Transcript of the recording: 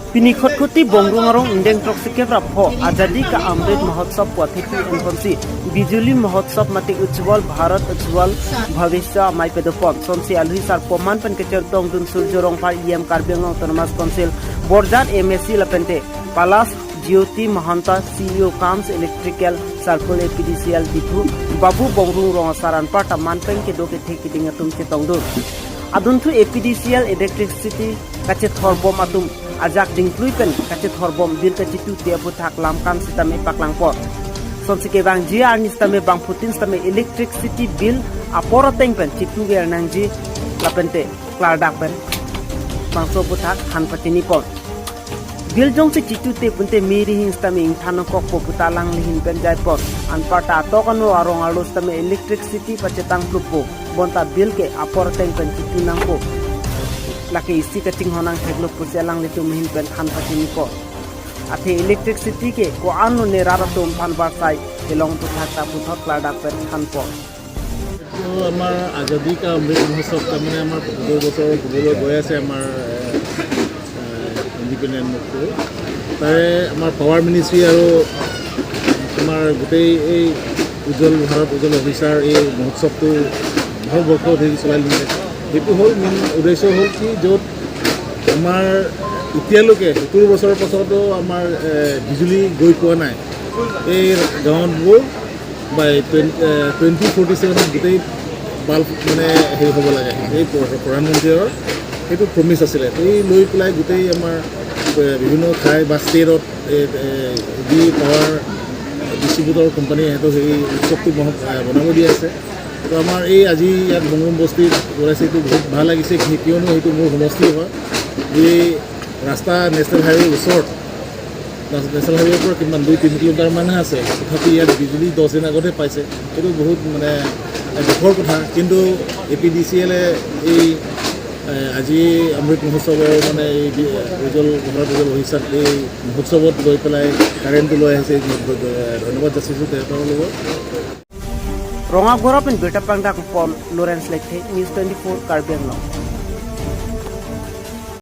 Pini khotkhoti bongrung arong indeng trok sikebra pho Azadi ka Amrit Mahotsav Pathiti enfonsi Bijuli Mahotsav mati Ujjwal Bharat Ujjwal Bhavishya mai pedopon sonsi alhui sar poman pen kecher dong dun surjo rongpar EM Karbi Anglong Autonomous Council Borjan MAC lapente Palas Jyoti Mahanta CEO Kams Electrical Circle APDCL Dithu Babu Bongrung rong saran parta manpeng ke do ke theki dinga tum che tongdur adunthu APDCL electricity kache thorbom atum ajak dingplui pen kache thorbom bil ka chitu te pu thak lam kam sitame paklang por sonsike bang ji ar nistame bang putin stame electricity bill apor teng pen chitu gel nang ji lapente klar dak pen bangso pu thak han patini por bil jong se chitu te punte meri hin stame ing thano kok po puta lang lihin pen jai por an parta to kanu arong alo stame electricity pachetang plupo bonta bil ke apor teng pen chitu nang po laki isi kaching honang theklo puselang litu mihin pen than patini ko athe electricity ke ko anu ne rara tum phan bar sai kelong tu thak ta puthot kladak pen than po. এইটো আমাৰ আজাদী কা অমৃত মহোৎসৱ, তাৰমানে আমাৰ 75 বছৰ হ'বলৈ গৈ আছে আমাৰ ইণ্ডিপেণ্ডেণ্টটো। তাৰে আমাৰ পাৱাৰ মিনিষ্ট্ৰী আৰু আমাৰ গোটেই এই উজ্জ্বল ভাৰত উজ্জ্বল অফিচাৰ এই মহোৎসৱটো বহু বৰ্ষ ধৰি চলাই নিছে। সেইটো হ'ল মেইন উদ্দেশ্য হ'ল কি, য'ত আমাৰ এতিয়ালৈকে 70 বছৰৰ পাছতো আমাৰ বিজুলী গৈ পোৱা নাই এই গাঁৱতবোৰ। বাই 2047ত গোটেই বাল্ব মানে হেৰি হ'ব লাগে, এই প্ৰধানমন্ত্ৰীৰ সেইটো প্ৰমিচ আছিলে। এই লৈ পেলাই গোটেই আমাৰ বিভিন্ন ঠাই বা ষ্টেটত যি পাৱাৰ ডিষ্ট্ৰিবিউটৰ কোম্পানী, সিহঁতক সেই উৎসৱটো বনাব দি আছে। তো আমাৰ এই আজি ইয়াত বংৰুম বস্তিত ওলাইছে, এইটো বহুত ভাল লাগিছে, কিয়নো সেইটো মোৰ সমষ্টি হয়। এই ৰাস্তা নেশ্যনেল হাইৱেৰ ওচৰত, নেশ্যনেল হাইৱেৰ পৰা কিমান 2-3 কিলোমিটাৰমানহে আছে, তথাপি ইয়াত বিজুলী 10 দিন আগতে পাইছে। সেইটো বহুত মানে দুখৰ কথা। কিন্তু এপিডিচিএলে এই আজি অমৃত মহোৎসৱৰ মানে এই উজ্জ্বল ভাৰত উজ্জ্বল ভৱিষ্যত এই মহোৎসৱত গৈ পেলাই কাৰেণ্টটো লৈ আহিছে। ধন্যবাদ যাচিছোঁ তেওঁলোকক। Rongagora pen beta pangdak pon Lawrence Lekhe, News 24, Karbi Anglong.